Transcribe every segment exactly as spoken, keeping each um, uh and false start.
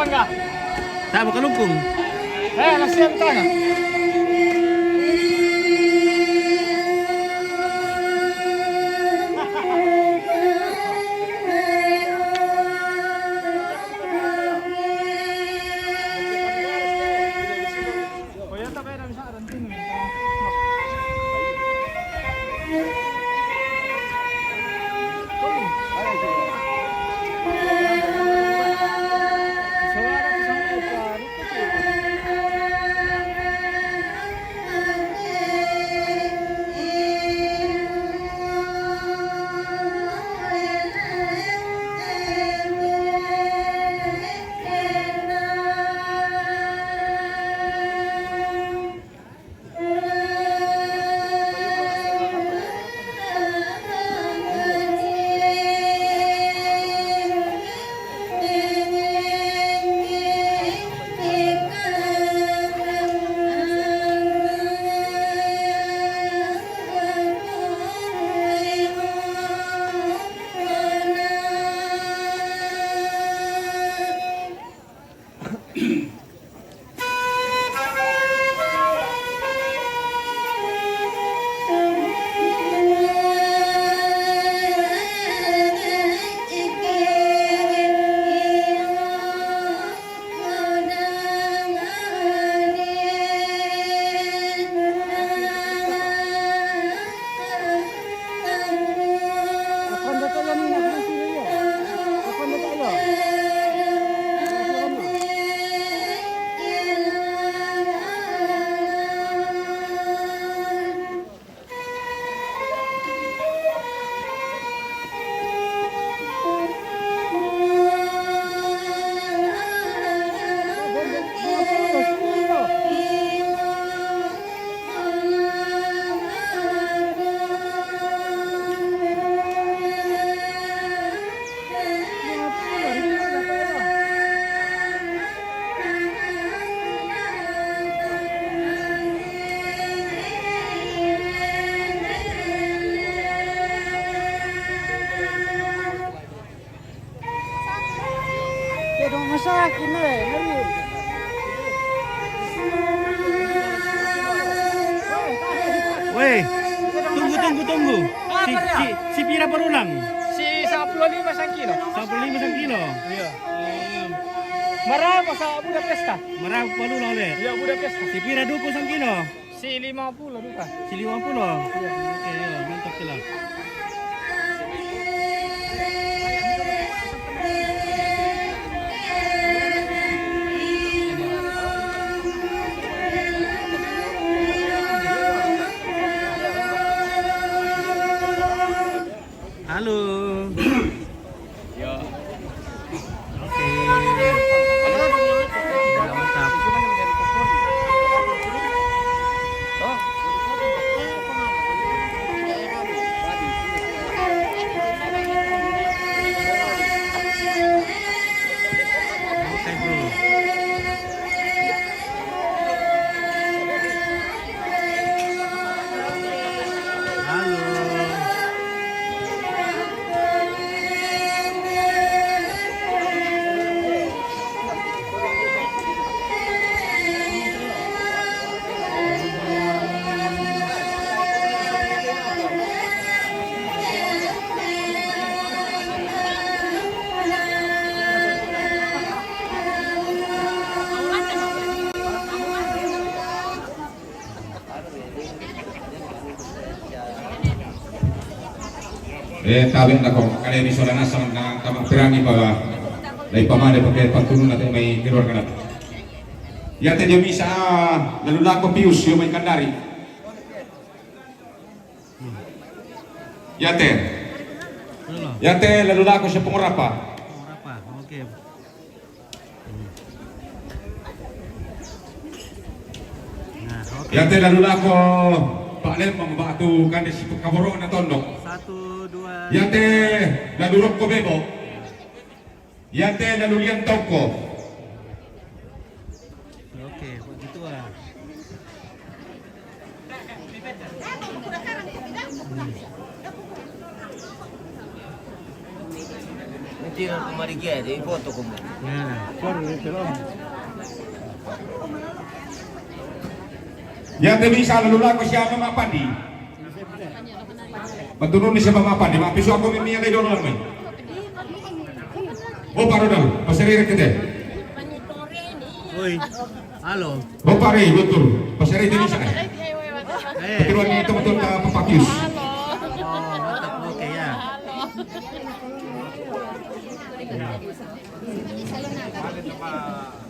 Tama ka lungkung. Eh, nasiyan ka na. Weh, tunggu, tunggu, tunggu. Si, si, si pira barulang? Si sapuluh lima sangkilo. Sapuluh lima sangkilo? Iya. Marabu sa Budapesta. Marabu barulang le? Iya, Budapesta. Si pira duku sangkilo? Si lima puluh duka. Si lima puluh? Iya. Oke, iya, mantap sila. Halo. Oke. Sudah lengkap. Oke, bro. Halo. Eh, tabe' nako, kale mi sola nasang na kama pirani pa, dai pamade pake pantunu na te mai keluarga na. Yate dio misa, lalu lako Pius, io mai Kandari. Yate. Yate, lalu lako sia Pongorapa. Pongorapa, oke. Nah, oke. Yate lalu lako Pak Lembang, batu kande si Kaboro na Tondok. Satu, dua. Yate lalu rokko bebo. Yate lalu lian toko. Oke, begitu lah. Tira ko mari ke, di foto ko mo. Ya. Yang te bisa lalu laku siapa Mak Pandi? Betul ni siapa Mak Pandi? Mak pisu aku mimi yang dulu lama. Oh, baru dah. Pasal ini kita. Oi. Halo. Bapak Ray, betul. Pasal itu bisa. Eh. Betul ni teman-teman tak papakius. Oh, mantap. Oke ya.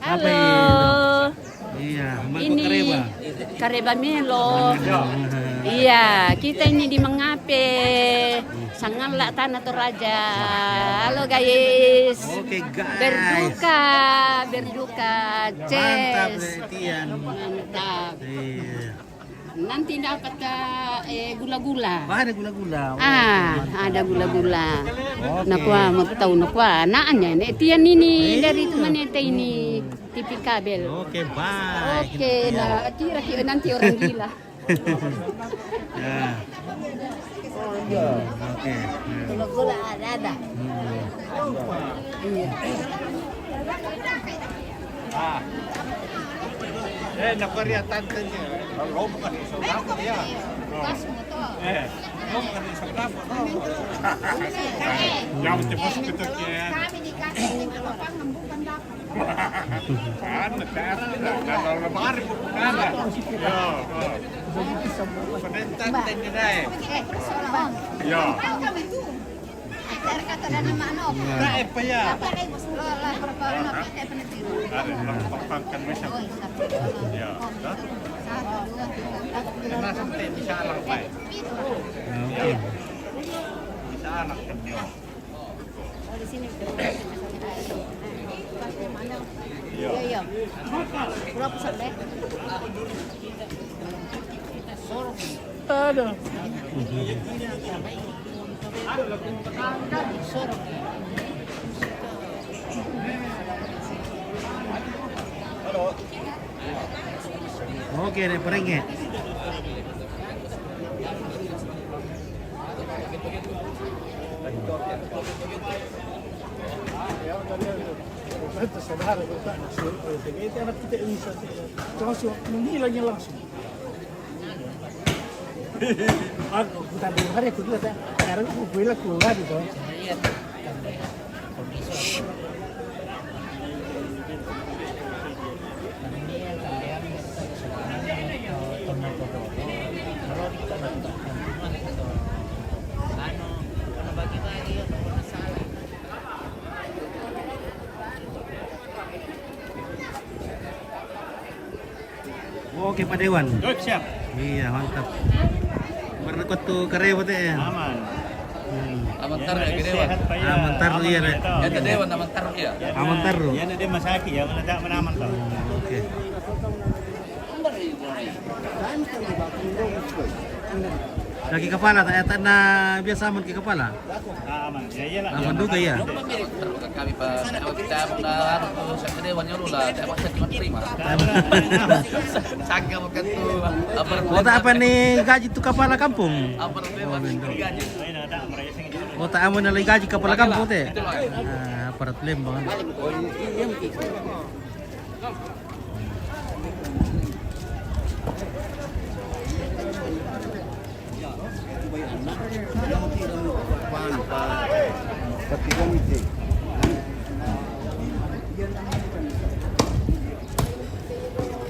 Apa ini? Halo. Iya, ini kareba. Kareba Melo. Iya, kita ini di Mangape. Sangalla Tana Toraja. Halo guys. Oke guys. Berduka, berduka. Mantap, Ces. Tian. Mantap. Iya. Nanti dapat, eh, gula-gula. Wah, ada gula-gula. Oh, ah, mantap. Ada gula-gula. Oke. Nakua, mau tahu nakua. Anaknya, Nek Tian ini. Iya. Dari temannya ini. T V kabel. Oke, baik. Oke, nah, kira-kira nanti orang gila. Ya. Oke. Gula-gula ada, ada. Hmm. Iya. Ah. Eh, nak beri tante ni. Lo bukan seberapa ya. Eh, lo bukan seberapa. Ya, mesti masuk ke Turki ya. Kami dikasih ini kalau pang membuka dapur. Kan, kan, kalau lemari bukan ada. Ya, ya. Sebentar tanya dai. Eh, seorang. Ya. Kata dan nama anu. Nah, apa ya? Apa lagi? Lo lah, apa, apa, apa, apa, apa. Ada, lo pakai kan macam. Oh, iya. Ya. Satu, dua, tiga, empat, lima, enam. Bisa anak, Pak. Ya. Bisa anak, kan, ya. Oh, di sini. Iya, iya. Berapa sampai? Ada. Oke, deh, perengek. Saudara, kita anak kita bisa. Terus, menghilang langsung. Aku, kita dengar ya, aku juga tak. Sekarang aku bilang keluar gitu. Oke, Pak Dewan. Siap, siap. Iya, mantap. Baru kuat tu karya, Pak, ya? Aman. Hmm. Aman taru ya, Dewan. Sehat, Pak, ya. Aman taru, iya, deh. Ya, Dewan, aman taru ya. Aman taru. Ya, dia masaki ya, mana tak mana aman taru. Oke. Lagi kapala, tak, tak na biasa aman ke kapala. Aman, ya, iyalah. Aman juga, ya. Kami pa, kita na anu tu, sa Dewan yang lula, tak paksa cuma terima. Sangka bukan tu, apa. Kota apa ni gaji tu kapala kampung? Apa tu, Dewan gaji? Kota apa ni gaji kapala kampung te? Ah, aparat Lembang.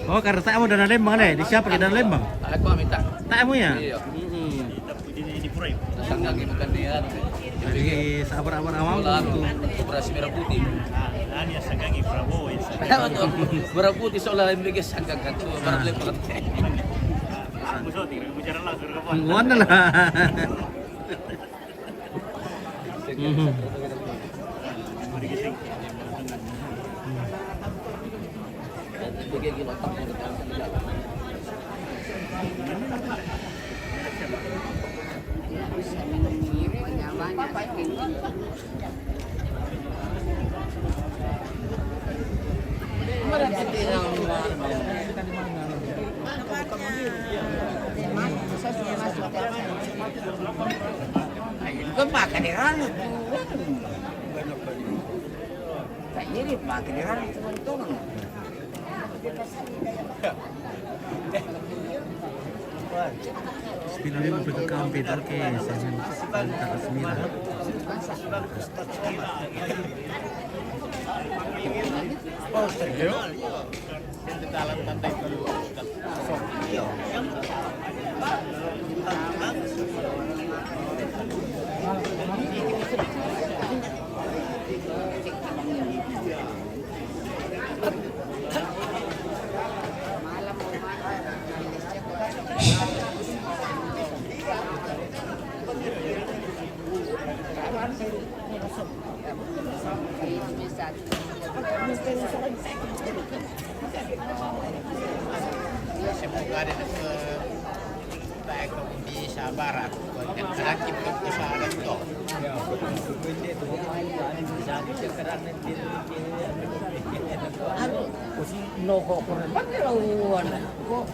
Oh, karena tak mau dana Lembang deh. Di siapa ke dana Lembang? Aku minta. Tak mau ya? Iya. Mm-mm. Di, di, di Pura itu. Sanggang itu kan dia. Jadi, sabar-sabar awam. Solar, itu. Operasi merah putih. Ah, ini ya sanggang itu, Prabowo ya. Merah putih solar M B G sanggang kan tu, baru boleh pakai. Ah, musuh tinggal bicara lah, suruh kapan. Mana lah. Mhm. Bukan makan di ranu. Ini pakai di sana, teman-teman. Spinalin mo pagkakampi, tal kay sa takas mira. Semoga ada dapat baik di sabar aku. Kau jangan sakit kau kesalahan kau. Anu, kusi noko kurang. Pakai lawan. Kok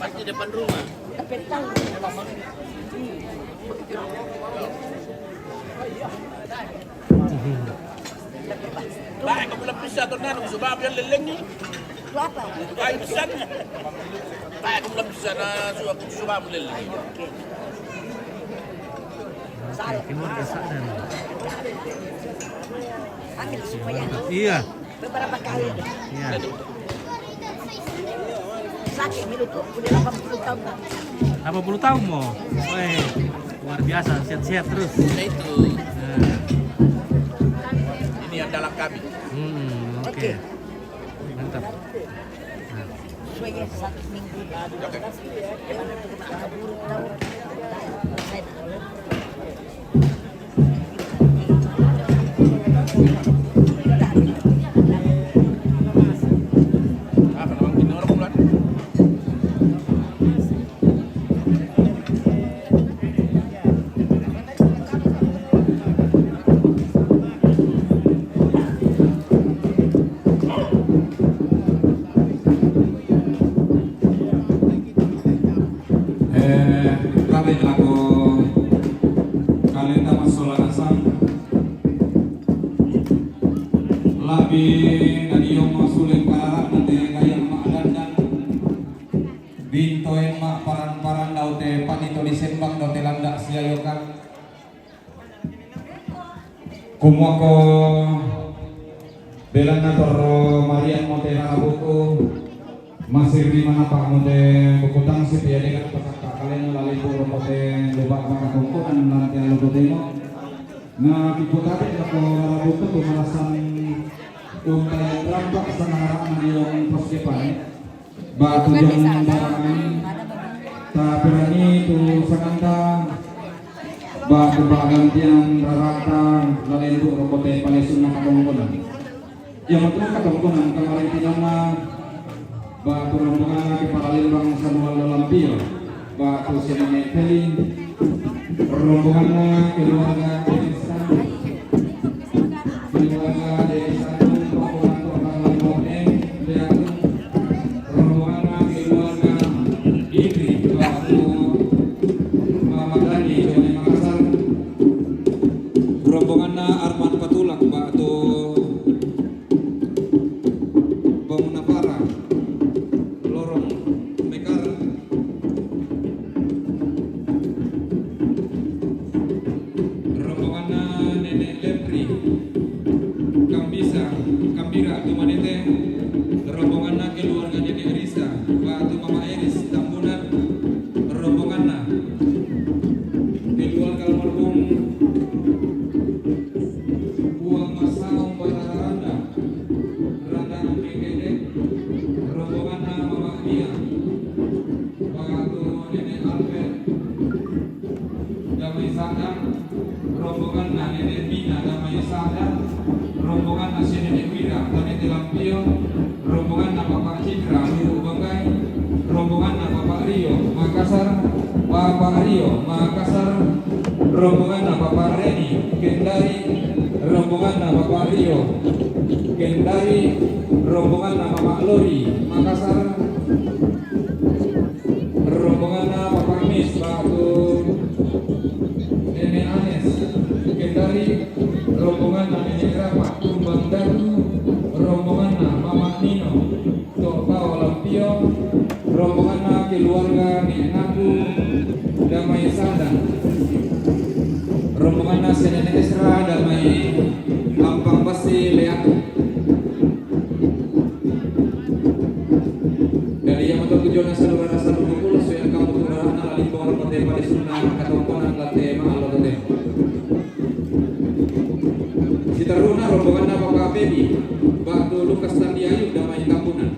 Pasti depan rumah. Baik, kamu lapis atau nanu, sebab yang leleng ni. Itu apa? Baik, bisa. Baik, kamu lapis sana, su-, aku sebab leleng. Oke. Oke, keluarga Sa'dan. Ambil supaya. Iya. Beberapa kali. Iya. Sakit mi lutut, udah delapan puluh tahun. Delapan puluh tahun mo. Weh, luar biasa, sehat-sehat terus. Itu. Nah. Ini andalan kami. Hmm, oke. Oke. Mantap. Nah. Supaya satu minggu. Oke. Eh, kami laku kalenta masola nasang. Labi nadiong masuleng karara nate gayang ma dandan. Bintoen ma paran-paran daute panito di sembang daute landa siayoka. Kumuako belanna torro marian mote rarabuku, masirri manapa mote bukutang sipiadekan pasakka kalena lalipu rokote luba maka kongkonan lantea lukutemo. Na kiputabe lako rarabuku tu malasan untai rampak sangarana diong poskepane. Batu jong barang, tapirangi tu sanganta, batu bagantian rarata, lalendu rokote palesunna katongkonan. Ia matu katongkonan kemarin tinama, batu rombongan ke paralimbang samual lampio, batu senene peli, rombonganna keluarga Kristen. Keluarga Desa Tanjung, rombongan Kota Lombok, eh, Desa Tanjung, rombongan keluarga Idri, Batu Mama Dani, Joni Makassar. Rombonganna Arman Patulak, Batu Pemunapara, Lorong Mekar. Rombonganna Nenek Lepri, Kambisa, Kambira, Tumanete. Rombonganna keluarga Nenek Risa, Batu Mama Eris, Tambunan. Rombonganna keluarga almarhum Puang Masaung Batara Randa. Randa Angke Kende, rombonganna Mama Nia, Batu Nenek Albert, Damai Sadang, rombongan Rombonganna Nenek Pina damai sada, rombonganna si Nenek Wira, Tanete Lampio, rombonganna Bapak Cindra, Luwu Banggai, rombonganna Bapak Rio, Makassar, Bapak Rio, Makassar, rombonganna Bapak Reni, Kendari, rombonganna Bapak Rio, Kendari, rombonganna Bapak Lori, Makassar, rombonganna Bapak Mis, Batu Nenek Anes, Kendari, rombonganna Nenek Rapat, Tumbang Datu, rombonganna Mama Nino, Tok Bao Lampio, rombonganna keluarga Nek Naku, damai sada, rombonganna si Nenek Esra, damai Ampang Basi, Leak. Dari yang motor tujuan asal rasa dua puluh, saya kamu tuh rana lali bawah kote pada sunnah, kata konan late mahal kote. Sitaruna rombonganna Bapak Bebi, Batu Lukas Tandiayu, damai Tambunan.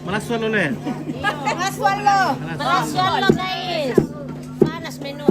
Malasuan lo, Le. Malasuan lo. Malasuan lo, guys. Panas menu.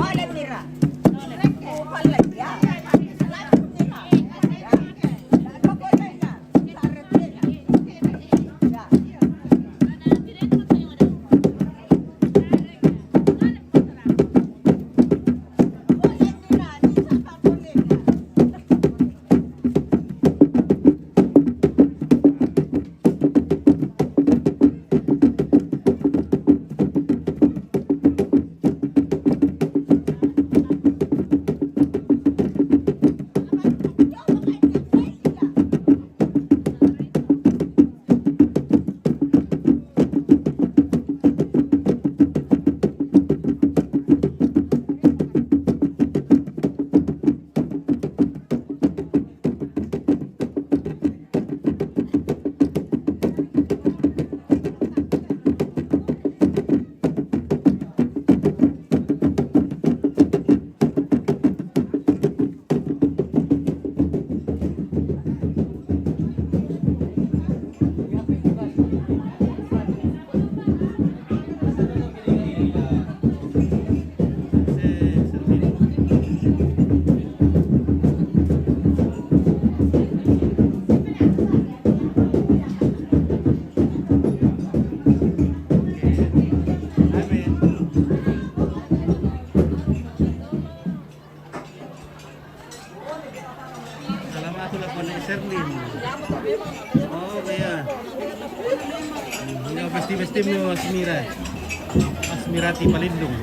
Salamatu la pone Serlin. Oh, iya. Hmm, iya, pasti, pasti mau Asmira. Asmirati Palindung.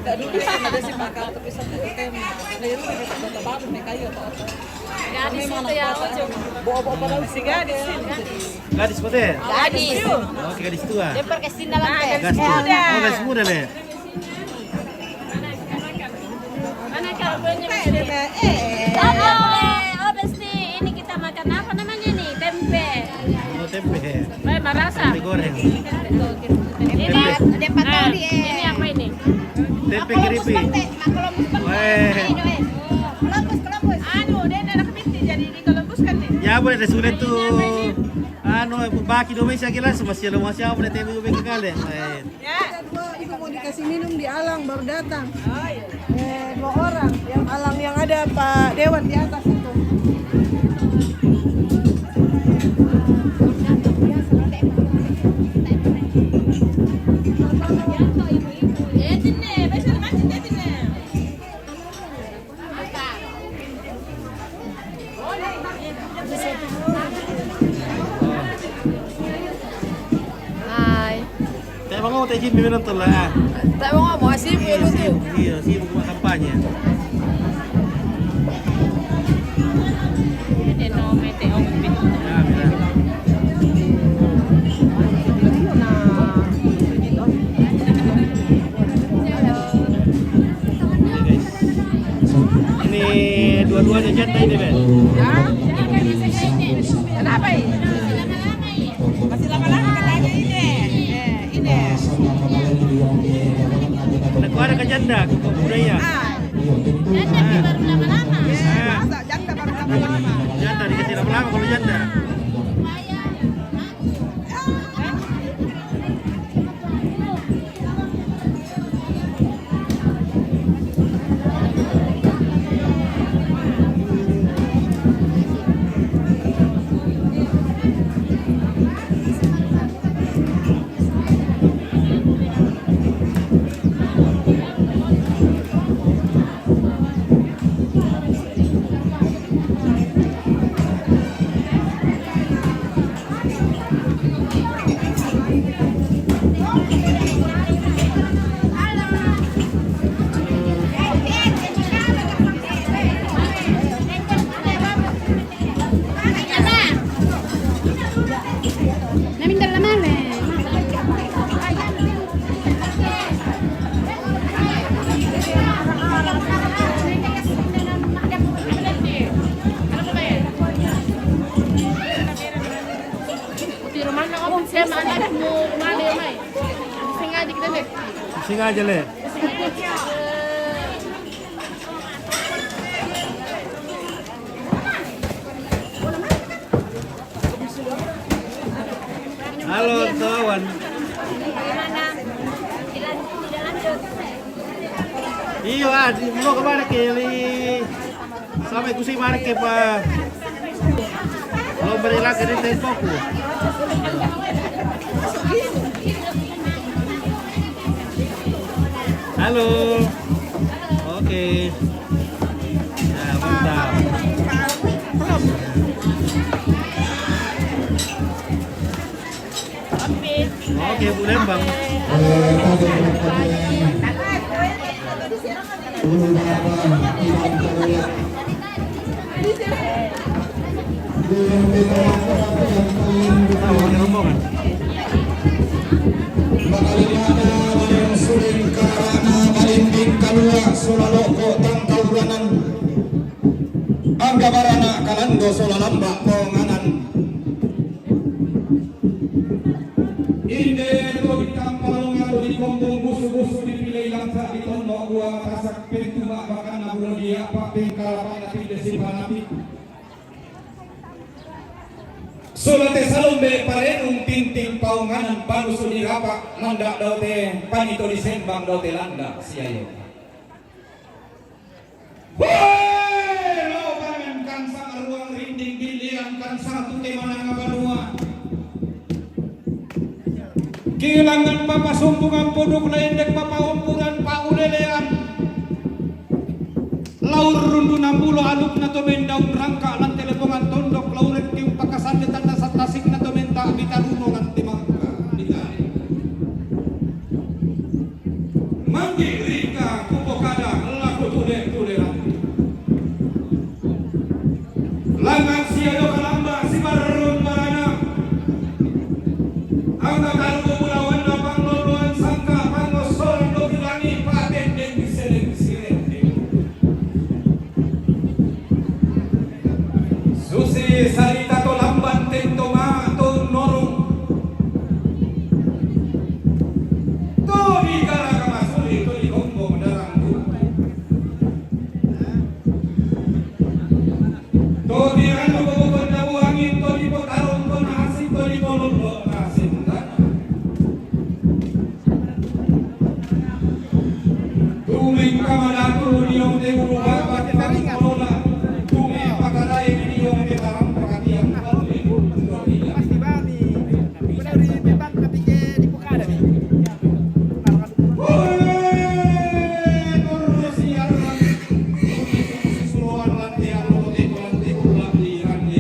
Gadis itu ya, Ojo. Si gadis ini. Gadis kote? Gadis. Oh, si gadis tua. Dia pakai sandal. Gadis tua. Oh, gadis muda, Le. Mana kau punya? Mana kau punya? Eh. Oh, oh, pasti ini kita makan apa namanya nih? Tempe. Oh, tempe. Eh, marasa. Tempe goreng. Ini, tempe. Tempe. Ini apa ini? Tempe keripik. Weh. Anu, dia nak minti jadi dikelembuskan nih. Ya, boleh deh, sulit tuh. Anu, baki dua mesi lagi langsung, masih lo masih apa deh, tempe kali. Weh. Ya. Ada dua, ibu mau dikasih minum di alang, baru datang. Oh, iya. Eh, dua orang. Yang alang yang ada Pak Dewan di atas itu. Hai. Te bango te jin bebe nonton la. Te bango mo asi bu lu tu. Iya, sibuk buat kampanye. Ini no mete outfit. Ya, mira. Halo. Ini, guys. Ini dua-duanya janda ini, Be. Hah? Kenapa ini? Masih lama-lama katanya ini. Eh, ini. Ndak ada ke janda, ke budaya. Ah. Janda baru lama-lama. Ah. Masa janda baru lama-lama? Janda dikasih lama-lama kalau janda. Sengaja, Le. Halo, kawan. Iyo, ah, di, mau kemana, Kelly? Sampai kusi marke pa. Lo beri lagi di tempoku. Halo. Oke. Ya, mantap. Oke, Bu Lembang. Makalima na Balimbing Kalua, sola loko tangkau ranan. Angga barana kalando sola lamba ponganan. Inde to di Tampalonga to di Kombong busu-busu dipilei langka di tonno dua matasak pentu bakanna bulo dia pa pengkalapanna pinde sipanapi. Sola te salombe parenung tinting paonganan panusu ni rapa manda daote panito di sembang daote landa siayo. Hoe! Lobangan kansang ruang rinding bilian kansang tu te mananga banua. Kilangan papasumbungan puduk na endek papaomburan paulelean. Laur rundu nambulo alukna to mendaun rangka lan telepongan tondok lauren kiu pakasande tanda sattasikna to menta bitarunongan temangka ditare. Manggi rika kupokada lako tule-tuleran. Langan sia do kalamba sibarrun barana. Angka taruku bulawanna pangloloan sangka pangosoran do bilangi patendeng seleng sirende. Susi sarita to lamban tento ma to norong. To di garaga masuli to di gombong darangku. To di anu gombong dabu angin to di potarong to nasib to di polong to nasib. Tumeng kamadatu diong te bulu baba te taring kolola. Tume pakadai diong te tarang pakatiang. Pasti bani. Benar di memang tapi ke di Pukada nih. Hoe, kursi arang. Suruhan lantai anu te lantai ulang di rani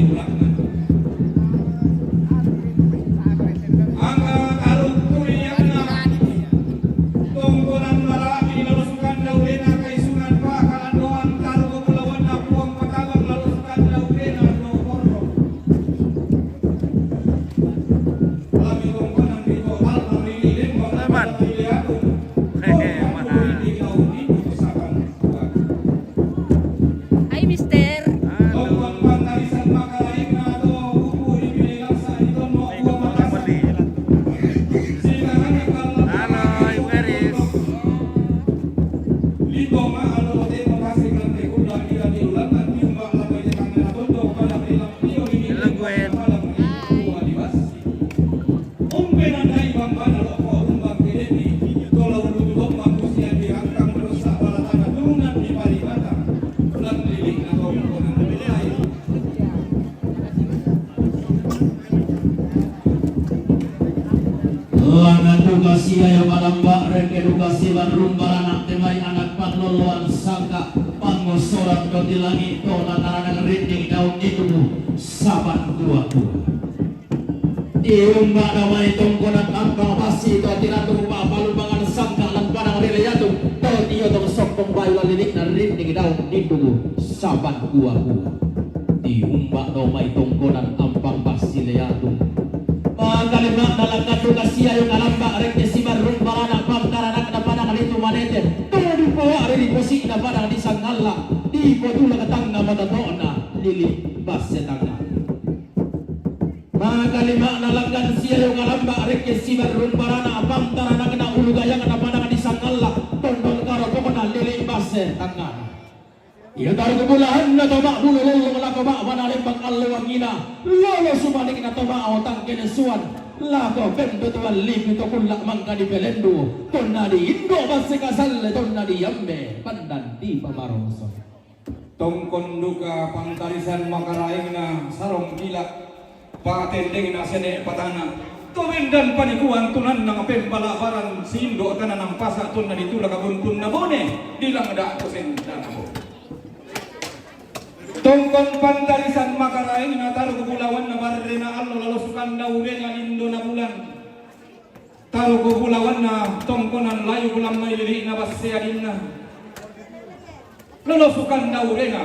Kasiayo malamba reke du kasiban rumbaranak temai anak panloloan sangka pangosoran do ti langit to nataranang rinding daun di tubuh saban kua-kua. Tiumbak damai tongkonan ampang basi to tiratu papalumangan sangka lan padang ri Leyatung to tiotong sokong bayu lalilikna rinding daun di tubuh saban kua-kua. Tiumbak damai tongkonan ampang basi Leyatung. Mangkalima nalangkan du kasiayo ngalamba reke sibarung baranak pangkaranakna padang ri Tumanete to dipoa ri diposikna padang di Sangalla dipotulak tangna matotokna lili basse tangna. Mangkalima nalangkan siayo ngalamba reke sibarung baranak pangkaranakna ulu gayangna padang di Sangalla tondon karopokna lili basse tangna. Ia targubulahanna tomak bulu lollong lako bak bana lembang allo wangina lolo sumanikna tomak otang kelesuan lako bendu tuan lipi to kullak mangka di pelendu tonna di indo basse kasalle tonna di ambe pandan di pamaroso. Tongkon duka pangtarisan makaraengna sarong kilak patendengna sene patana to bendan panikuan tunanna pembalabaran sindo tananang pasak tonna ditulak buntunna bone dilangdak to sendana bone. Tongkon pantarisan makaraengna targubulawanna barrena allo lalo sukanda ubenga indona bulan. Targubulawanna tongkonan layu bulan mai lili'na basse adinna. Lalo sukanda ubenga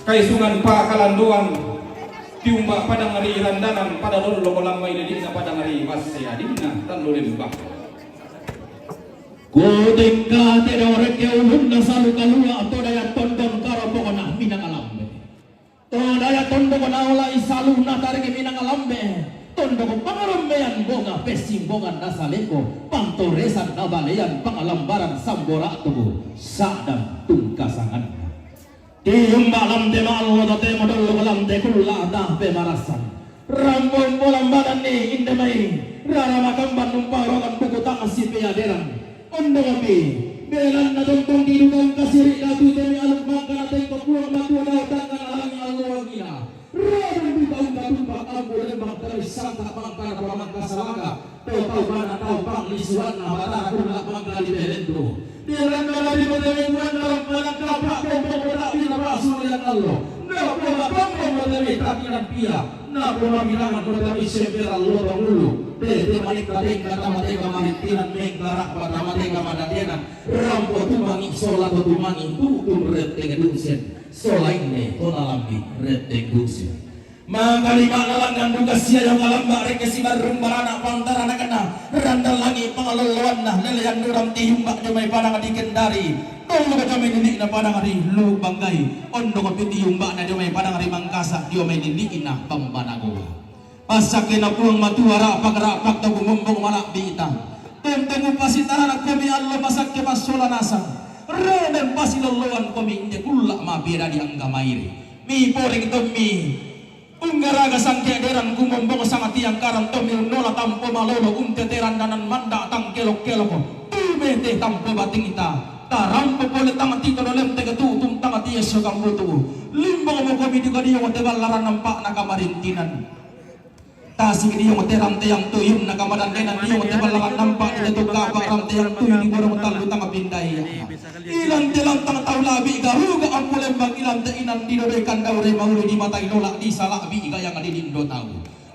kaisungan pakalandoan tiumbak padang ri randanan pada lollo ko lammai lili'na padang ri basse adinna tallo lembah. Kutengka te dawareke ulunna salu kalua to daya tondon karopokna minang alambe. To daya tondon naolai salu natariki minang alambe. Tondon pangalambean bonga pesimbongan nasaleko pantoresan nabalean pangalambaran sambora tubu sadang tungkasangan. Tiumbak lam te maallo to te modollo lam te kulla ta pemarasan. Rambong bolang badan ni inde mai rara makamban numpang rokan buku tangsi peaderan. Ondo kopi belanna tontong di dukang kasiri datu temi aluk mangkana tengko puang matua dau tangan alangi allo wangina. Rara buka ungka tumpak ambo lembang temi sangka mangkana pamangka salaka. Tau-tau mana tau panglisuanna batara kulla mangkali belendu. Bilang kalau di kota mingguan dalam panangkap pak kompong kota bina pak sulian allo. Nda pola kompong kota mi takinan pia. Nda pola bilangan kota mi semper allo pangulu. Tete manik kateng kata mateka marintinan mengkarak kata mateka madatenan. Rampo tumangi sola to tumangi tutum renteng dungsen. Sola inne kona lambi renteng dungsen. Mangkalima nalangkan duka siayo ngalamba reke sibarrung baranak pantaranakna randal langi pangaloloanna lelean nurang tiumbak jomai padang di Kendari. Dulu kami dinikna padang ri Lubanggai. Ondo kopi tiumbakna jomai padang ri Mangkasa jomai dinikna pambanagoa. Pasakena puang matua rapak-rapak to gumombong malak bita. Tenteng upasitaranak komi allo masakke massola nasang. Roden pasilolloan komi inde kulla mabeda di angga mairi. Mi poring tommi. Unggaraga sangke deran gumombong sanga tiang karan to mi unnola tampo malolo unteteran danan manda tang kelok-kelok. Tumete tampo batingta. Tarampo pole tang tito dolem tege tutum tang tiesso kambutu. Limbong mo komi duka diong te ballaran nampak na kamarintinan. Tasik diong te ranteang tuyun na kamadandenan diong te ballaran nampak di tetu kapak ranteang tuyun di borong talu tang pindai. Ilan te lantang tau labi garuga ampu lembang ilan te inan di dodoikan daure maulu di matai lolak di salak bi gayang di dindo tau.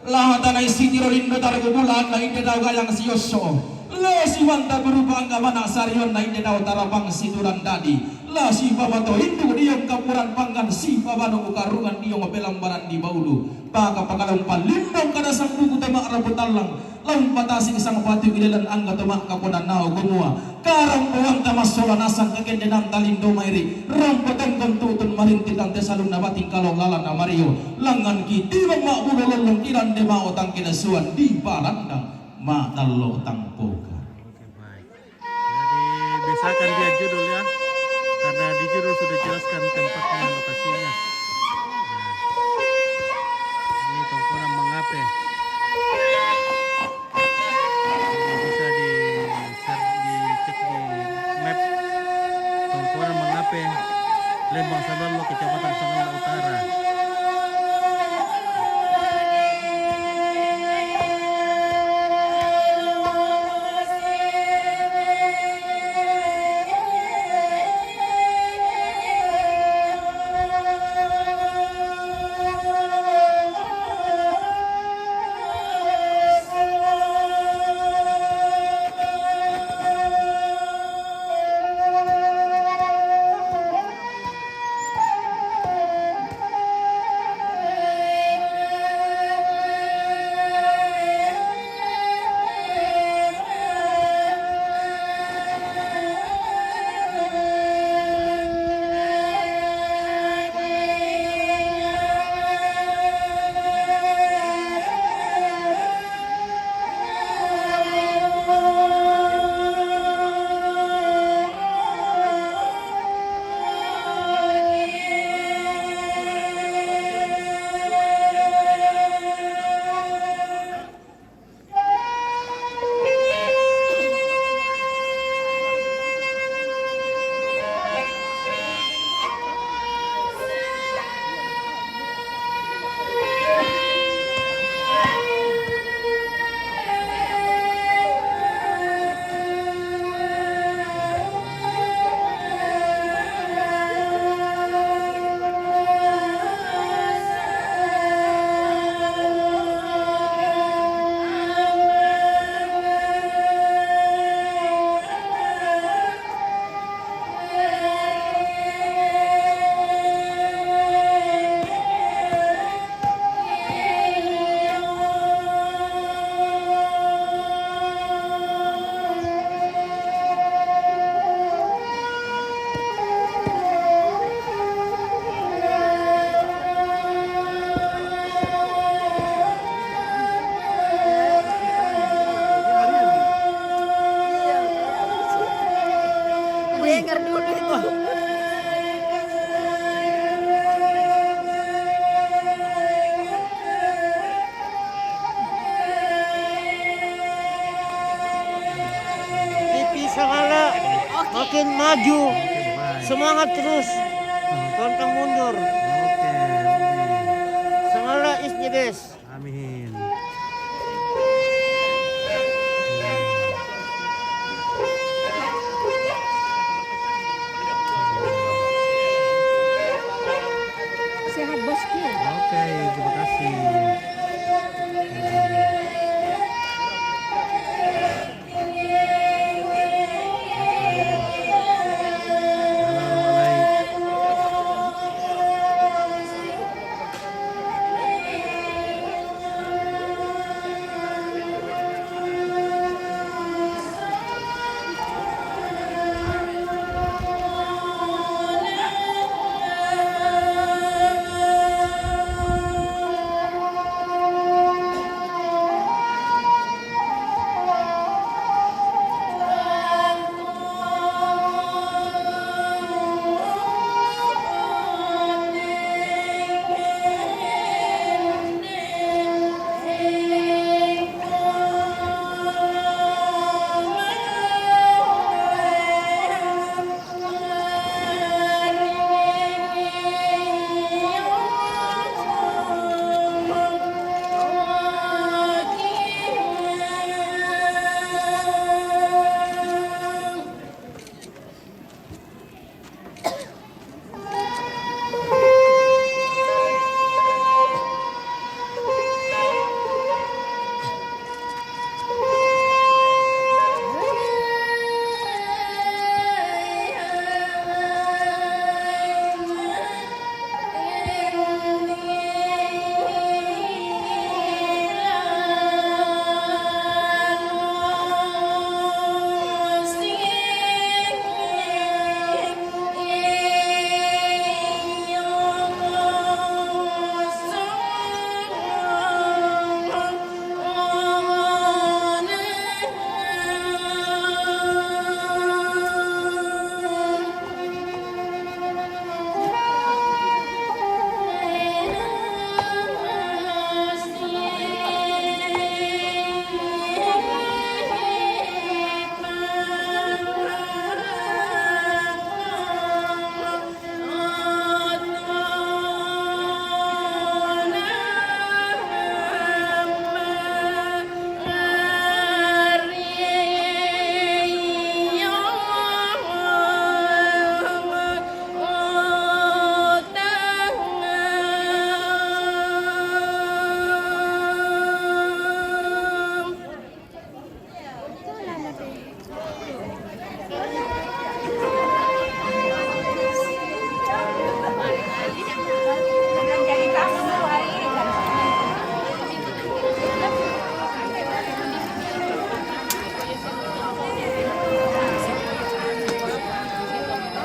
Lahatana isi tiro lindo targubulaanna inde dau gayang siosso. La sibanta berupa angga mana sarionna inde dau tarapang situran dadi. La sipamato induk diong kapuran panggan sipabanu ukarungan diong pelambaran di baulu. Paka pakalong palimbong kada sang buku temak rabu tallang. Laung patasik sang patu gilelan angga temak kaponan nao gumua. Karang bawang tamas sola nasang kagendenan talindo mairi. Rampo tongkon tutun marintitan te salunna bating kalong lalana mario. Langan ki tiwang mak bulo lollong ilan de mau tangkina suan di parandang mak dallo tangpoka. Oke, baik. Jadi, bisakan dia judul ya, karena di judul sudah jelaskan tempatnya, lokasinya. Nah, ini Tongkonan Mangape. Bisa di-share, dicek di map. Tongkonan Mangape, Lembang Sangalla, Kecamatan Sangalla Utara. Makin maju. Oke, bye. Semangat terus. Hmm. Pantang mundur. Oke, oke. Semangat is the best. Amin. Sehat, Bosku. Oke, terima kasih.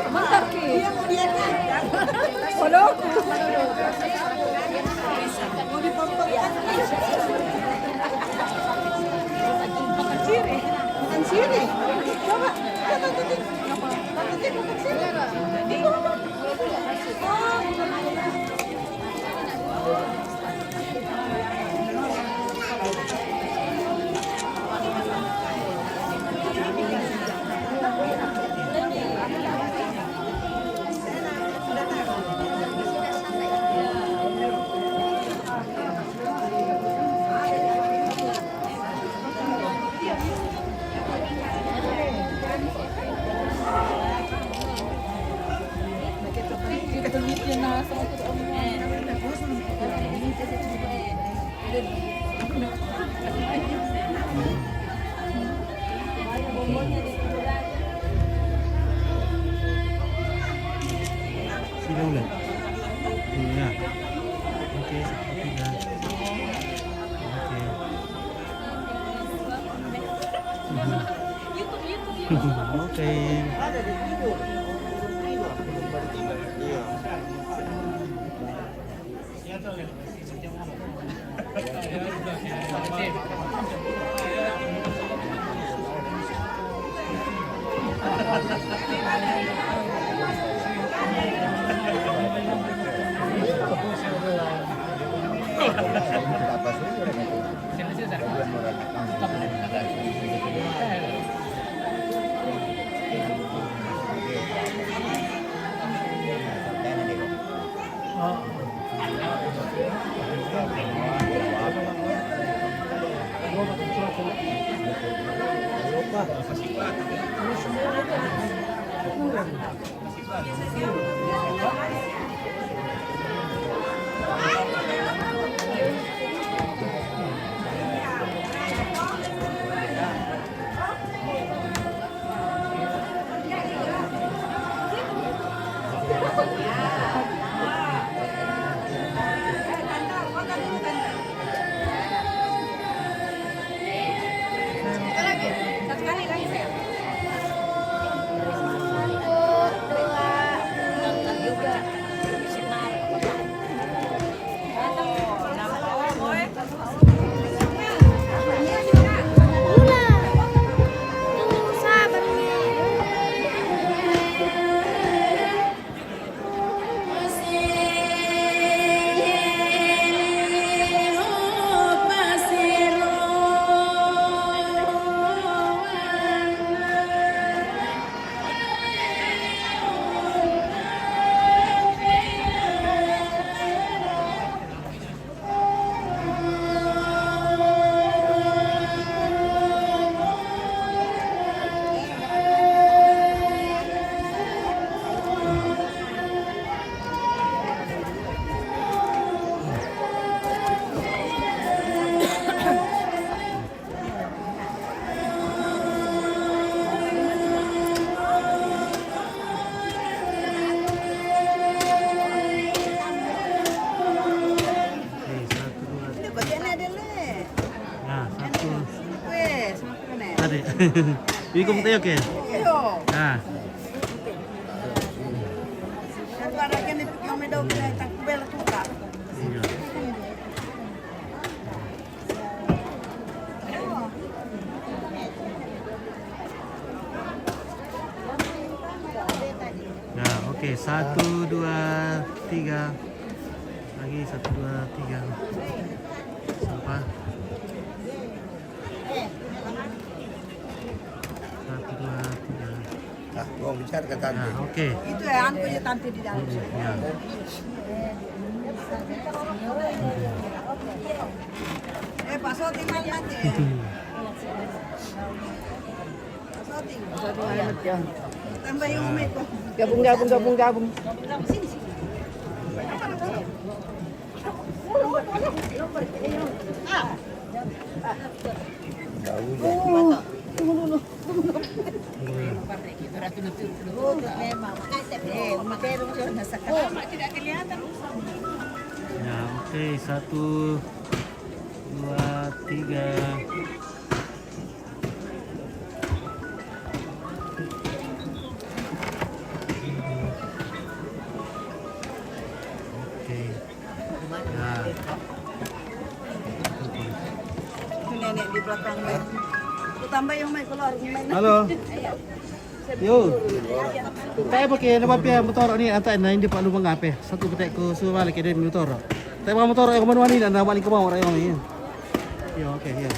Mantap, Ki. Walau aku. Makan sirih. Makan sirih. Coba. Ayo, Tante Tin. Tante Tin, makan sirih. Sila ulit. Iya. Oke, seperti biasa. Oke. Mhm. Oke. Oke, satu, dua. Ini bagiannya ada, Le. Nah, satu. Wes, makan, eh. Tadi. Ini kamu tanya, oke? Iya. Nah. Satu ada kan di pikiran medo, kita tak bel tuh, Kak. Iya. Nah, oke, satu, dua, tiga. Lagi satu, dua, tiga. Sampah. Satu, dua, tiga. Nah, mau bicara ke tante. Nah, oke. Itu ya, anu punya tante di dalam. Hmm, ya. Eh, Pak Soti, mana nanti? Pak Soti. Tambah yang umi tuh. Gabung, gabung, gabung, gabung. Sini, sini. Ya, oke, satu, dua, tiga. Oke. Nah. Itu nenek di belakang, Mek. Aku tambah yang, Mek, keluar, Mek. Halo. Yo. Tayo, pakai nama pia motor ni, antai na hindi pa lumang ape. Satu ketek ko suwa lagi dia motor. Tayo, mga motor, ay kumano ni na, na balik ko ba, oray, oray. Yo, okay, yo.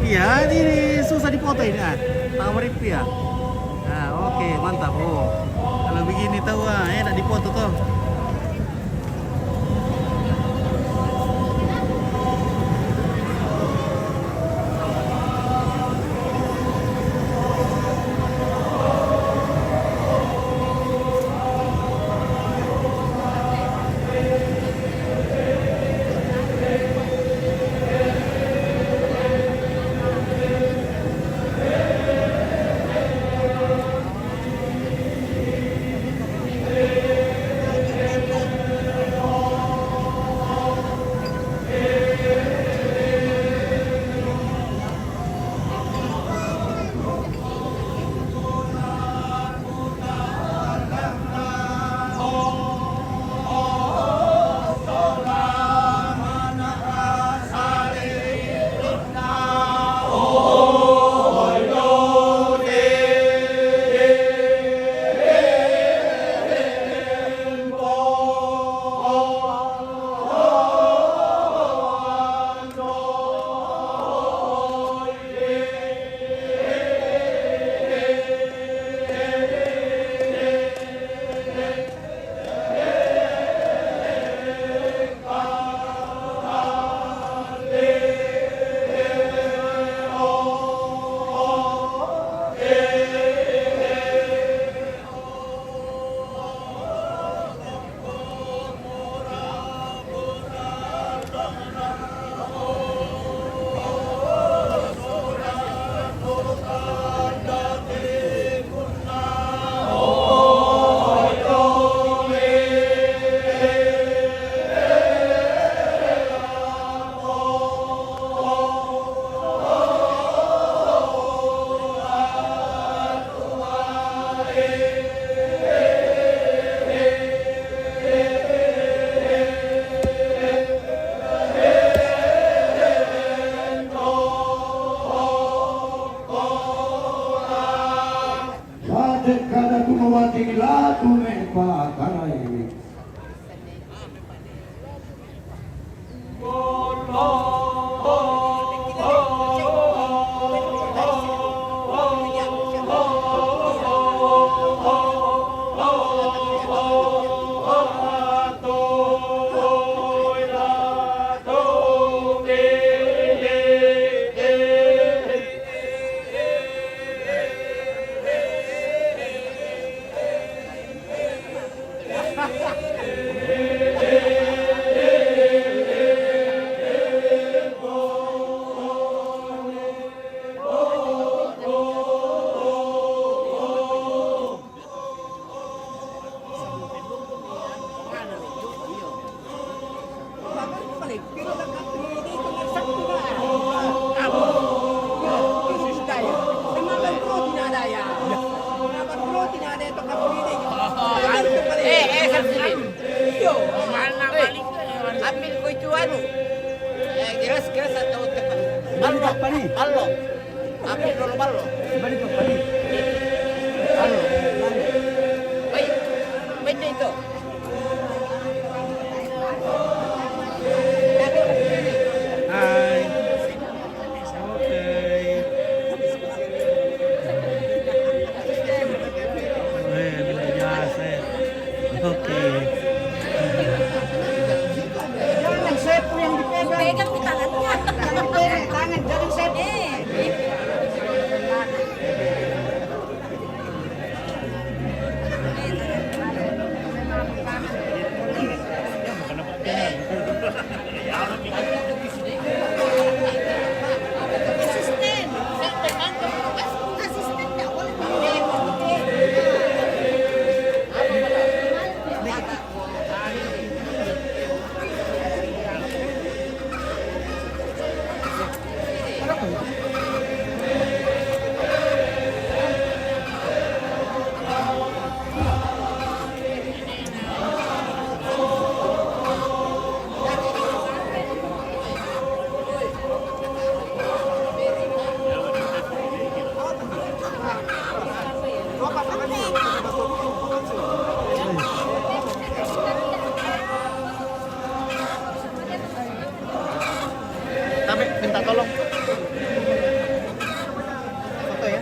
Iya, ini susah dipoto ini, ah. Tawar itu ya. Nah, oke, mantap. Oh, kalau begini tahu, ah, enak dipoto tuh. Sate kada tu mawati la tu me pa karai. Eh, eh, Samsudin. Mana balik? Ambil ko itu anu. Eh, gelas, gelas atau tekan. Ballo. Ballo. Ambil dulu ballo. Ballo. Baik. Baik itu. Hai. Oke. Eh, minta jasa, eh. Oke. Jangan sepu yang dipegang. Pegang di tangannya. Yang dipegang tangan, jangan sepu. Eh, eh. Minta tolong. Foto ya.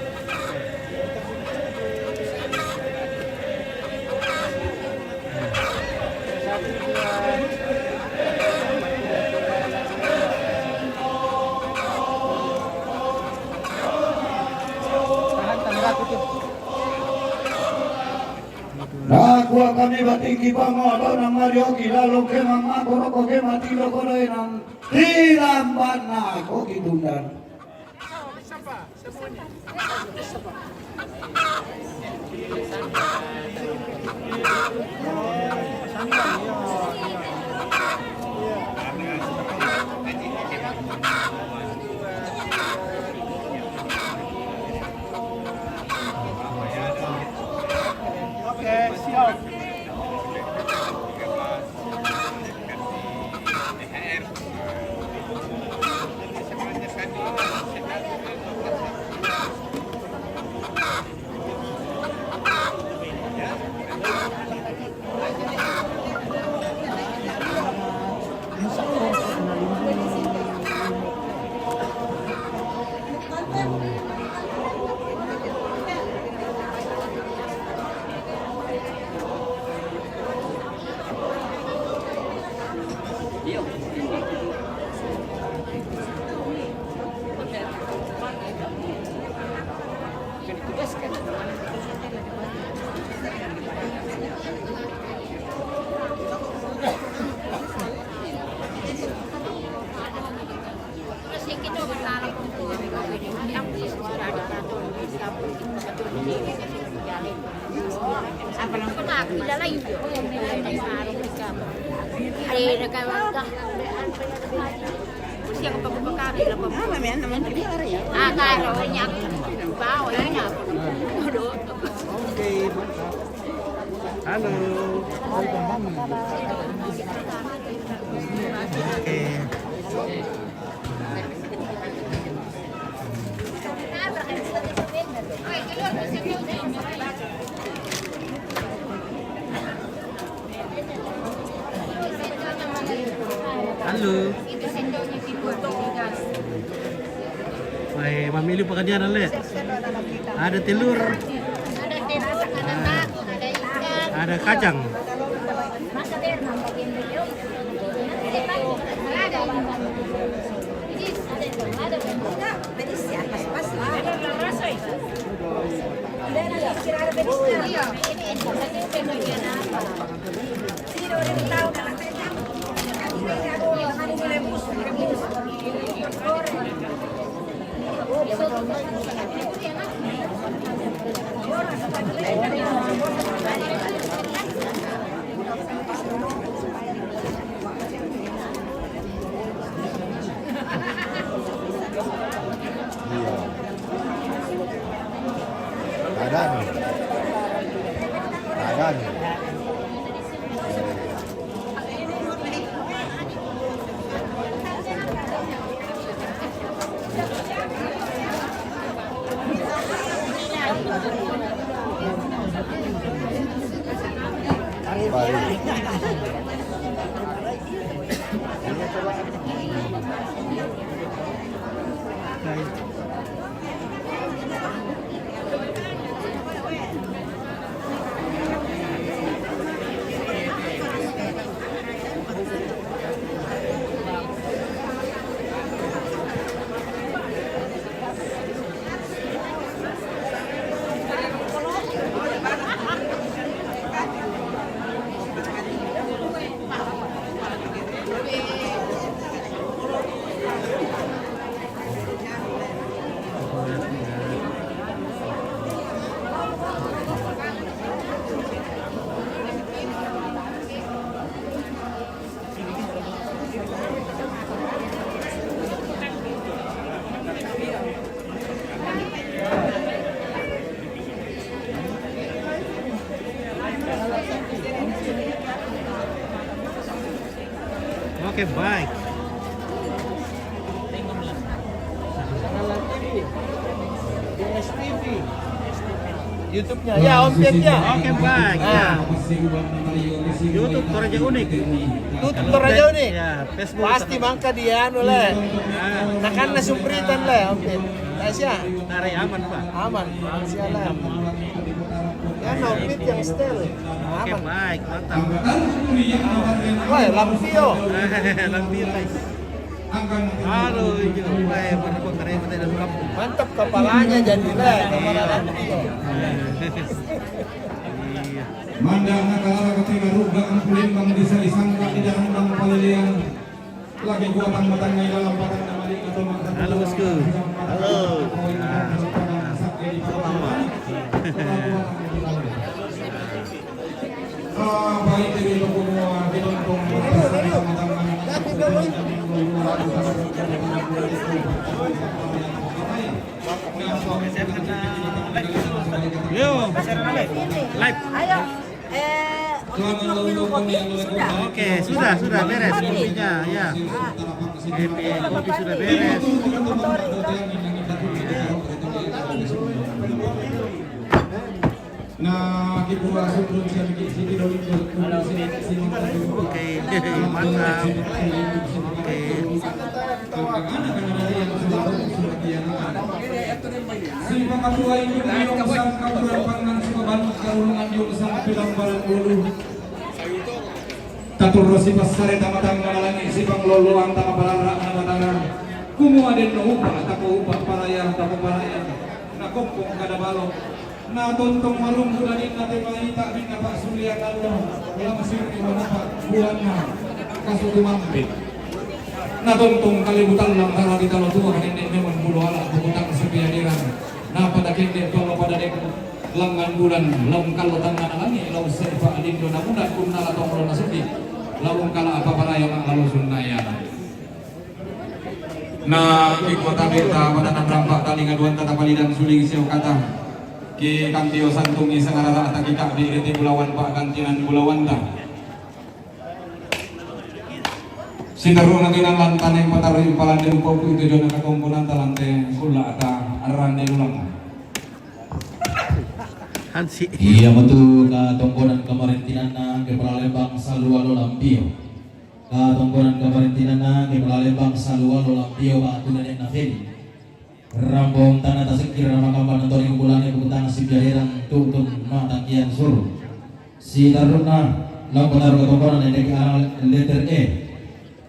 Tahan, tahan rapi tuh. Nakua kami batingki pango, ado nang marioki, lalu kemang mako roko kemang tindo kodo enang. Tilambat nako kitundan. Oke, siap. Halo. Oke. Halo. Wai, mamilu pakadian, Le. Ada telur. Ada kacang. Iya. Ada nih. Ada nih. Oke, baik. YouTube-nya. Ya, Om Pit, ya. Oke, baik. Ya. YouTube Toraja Unik. YouTube Toraja Unik. Ya, Facebook. Pasti mangka dia anu le. Nah, kan na sumpritan le, Om Pit. Nah, sia. Tarik aman, Pak. Aman. Sia le. Ya, Om Pit yang setel. Oke, aman. Baik, mantap. Wah, Lampio. Lampio, guys. Halo, itu. Wah, baru keren, kita dalam kampung. Mantap kepalanya jadi le, kepala Lampio. Iya. Mandang nakala katena ruga ampulembang bisa disangka di dalam bang palilian. Lagi kuatang matang ngai dalam patang na malik atau mata. Halo, Bosku. Halo. Ah, sama. Yo, live. Ayo. Eh, untuk minum kopi sudah? Oke, sudah, sudah beres kopinya, ya. Kopi, kopi sudah beres. Nah, kita langsung terus sedikit, sedikit dulu. Oke, mantap. Oke. Simpang Atua Induk Biong Sangka Bulan Pangan Sukabanuk Karulungan Biong Sangka Bilang Balang Ulu. Taturro si pasare tamatang namalangi si pangloloan tamaparara namatara. Kumua den no upa, tako upa paraya, tako paraya. Na kompong kada balo. Na tontong marunggu na ninna te maita minna Pak Sulianallo. Langsung di mana Pak Buana. Kasu tumambe. Na tontong kalibutan lang tara di talo tua nene memang bulu ala bukutang sepianiran. Na pada kende tolo pada dek langan bulan laung kalo tangan langi laung sepa lindo na bulan kun nala tonglo na suki. Laung kala apa paraya mak lalu sunnaya. Na, ki kota berta pada nang rampak tali ngaduan tata palidan suling siau kata. Ki kantio santung isa ngarara ata kita di rete bulawan pak kantinan bulawanta. Sitaru na kinang lantane pataru impalan de upoku itu jona kakomponan talante kula ata arande ulang. Hansi. Iya metu katongkonan kamarintinanna ke Palembang salualo lampio. Katongkonan kamarintinanna ke Palembang salualo lampio batu nenek nafeli. Rambong tanah tasik kira nama kampan tori kumpulane bukutang si biaderang tutun matangkian suru. Si taruna lampataru katongkonan edek alang letter E.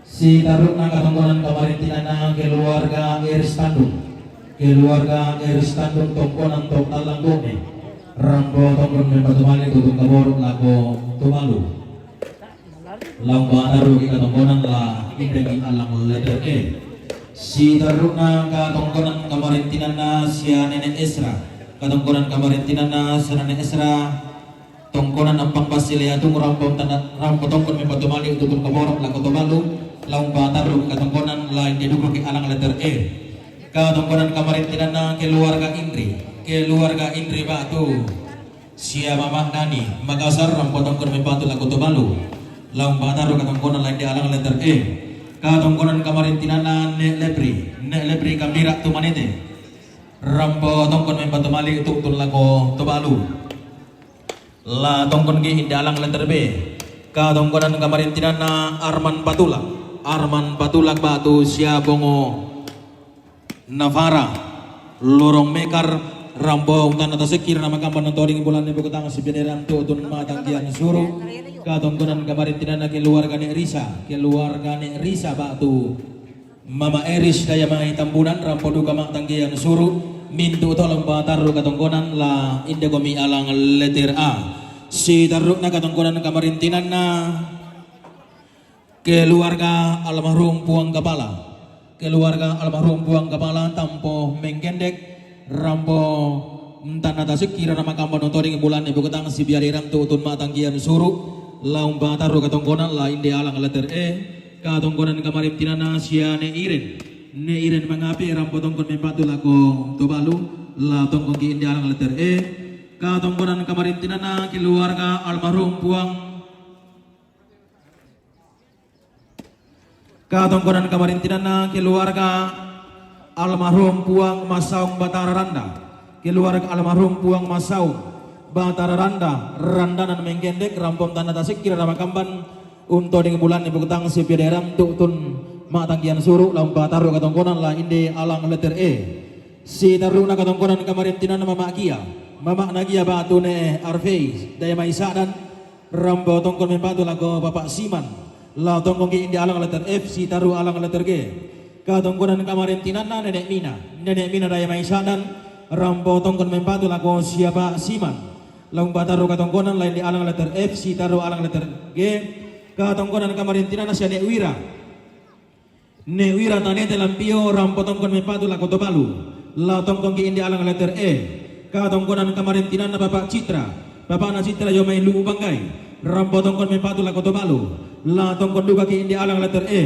Si taruna katongkonan kamarintinanna keluarga Eris Tandung. Keluarga Eris Tandung tongkonan tok talang gome. Rampo tongkon memba tumali tutun kaboro lako tumalu. Laung bataru ki katongkonan la indegi alang letter E. Si taruna katongkonan kamarintinanna sia nene Esra. Katongkonan kamarintinanna sia nene Esra. Tongkonan ampang basile atung rampo tanda rampo tongkon memba tumali tutun kaboro lako tumalu. Laung bataru ki katongkonan la inde duko ki alang letter E. Katongkonan kamarintinanna keluarga Indri. Keluarga Indri batu. Sia Mama Nani, Makassar, rampo tongkon mempatu lako tumalu. Laung bataru katongkonan lain di alang letter E. Katongkonan kamarintinanna Nek Lepri, Nek Lepri Kambira Tumanete. Rampo tongkon mempatu mali tutun lako tumalu. La tongkon ki inde alang letter B. Katongkonan kamarintinanna Arman Patulak. Arman Patulak batu sia bongo. Navara, Lorong Mekar, rampo tana tasekir nama kampan nontoring bulan nebu ketang sebeneran tutun matangkian suru. Katongkonan kamarintinanna keluarga Nek Risa, keluarga Nek Risa batu. Mama Eris daya mai Tambunan rampo duka matangkian suru. Mintu tolong bataru katongkonan la inde gomi alang letter A. Si taruna katongkonan kamarintinanna Keluarga almarhum Puang Kepala. Keluarga almarhum Puang Kepala tampo menggendek rampo ntana tasik kira nama kamban nontoring bulan nebu ketang si biaderang tutun matangkian suru. Laung bataru katongkonan la inde alang letter E. Katongkonan kamarintinanna sia Ne Iren. Ne Iren mangapi rampo tongkon mempatu lako tumalu. La tongkon ki inde alang letter E. Katongkonan kamarintinanna keluarga almarhum Puang Katongkonan kamarintinanna keluarga almarhum Puang Masaung Batara Randa. Keluarga almarhum Puang Masaung. Batara Randa, Randanan Menggendek, rampon tana tasikir ramakamban, unto deng bulan ni buktang sipiaderan tu'tun matangkian suru, lampa taru katongkonan la inde alang letter E. Sitaruna katongkonan kamarintinan mama' Gia, mama' na Gia batu ne Arfei, daya mai sa'dan, rampo tongkon mempatu lako Papa' Siman, la tongkon ki inde alang letter F, sitaru alang letter G. Katongkonan kamarintinanna nene' Mina, nene' Mina daya mai sa'dan, rampo tongkon mempatu lako siapa Siman. Laung pataru katongkonan la inde alang letter F, sitaru alang letter G. Katongkonan kamarintinanna sia ne' Wira. Ne' Wira tanete lampio, rampo tongkon mempatu lako Tobalu, la tongkon ki inde alang letter E. Katongkonan kamarintinanna Papa' Citra, Papa'na Citra jo mai Lu'u Banggai, rampo tongkon mempatu lako Tobalu, la tongkon duka ki inde alang letter E.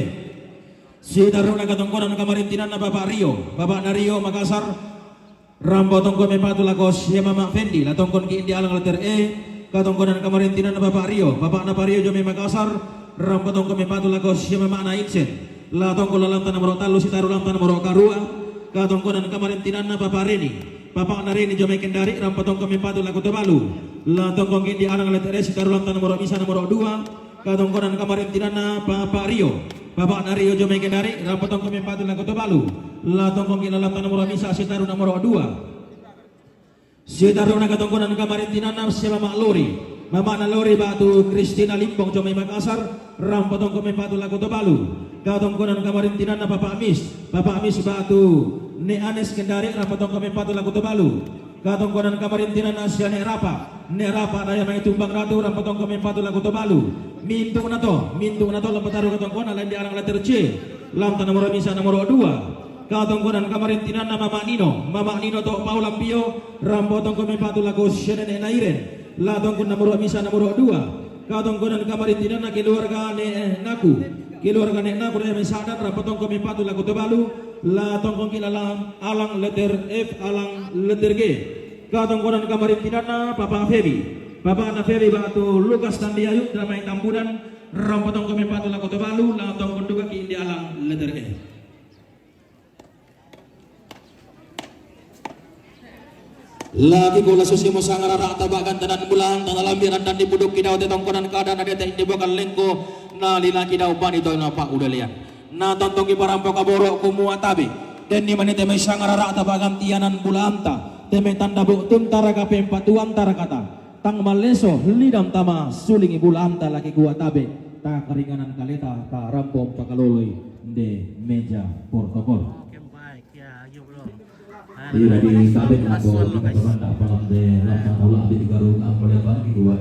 Sitaruna katongkonan kamarintinanna Papa' Rio, Papa'na Rio Makassar, rampo tongkon mempatu lako sia mama' Fendi, la tongkon ki inde alang letter E. Katongkonan kamarintinanna Papa' Rio, Papa'na Pa' Rio jo mai Makassar, rampo tongkon mempatu lako sia mama'na Insen, la tongkon la lanta nomoro tallu sitaru lanta nomoro karua. Katongkonan kamarintinanna Papa' Reni, Papa'na Reni jo mai Kendari, rampo tongkon mempatu lako Tobalu, la tongkon ki inde alang letter E, sitaru lanta nomoro misa nomoro dua. Katongkonan kamarintinanna Papa' Rio, Papa'na Rio jo mai Kendari, rampo tongkon mempatu lako Tobalu, la tongkon ki la lanta nomoro misa sitaru nomoro dua. Sitaruna katongkonan kamarintinanna sia mama' Lori, mama'na Lori batu Kristina Limbong jo mai Makassar, rampo tongkon mempatu lako Tobalu. Katongkonan kamarintinanna Papa' Mis, Papa' Mis batu ne' Anes Kendari, rampo tongkon mempatu lako Tobalu. Katongkonan kamarintinanna sia ne' Rapa, ne' Rapa daya mai Tumbang Ratu, rampo tongkon mempatu lako Tobalu. Mintu'na to, mintu'na to lampa taru katongkonan la inde alang letter C, lanta nomoro misa nomoro dua. Katongkonan kamarintinanna mama' Nino, mama' Nino to Paula Pio, rampo tongkon mempatu lako sia nene' Nairen, la tongkon nomoro misa nomoro dua. Katongkonan kamarintinanna keluarga ne' Naku, keluarga ne' Naku daya mai sa'dan, rampo tongkon mempatu lako Tobalu, la tongkon ki la alang letter F, alang letter G. Katongkonan kamarintinanna Papa' Febi, Papa'na Febi batu Lukas Tandiayu daya mai Tambunan, rampo tongkon mempatu lako Tobalu, la tongkon duka ki inde alang letter E. Lagi ko la susi mo sangarara'ta ba'gan tanan bulan, tana lambi' randan di puduk kidau te tongkonan kada na dete inde bokan lengko, na lina kidau bani to na pa'udalean. Na tontong ki parampo kaboro' kumua tabe', denni mani te mai sangarara'ta ba'gan tianan bulanta, te mai tanda bu'tun taraka pempatuan tarakata, tang malleso lidam tama sulingi bulanta laki kua tabe', takaringanan kaleta tarampo pakaloloi inde meja protokol. Ira di tabe' lako kita pemanda palam de lama taula abi di garung ang melebar di dua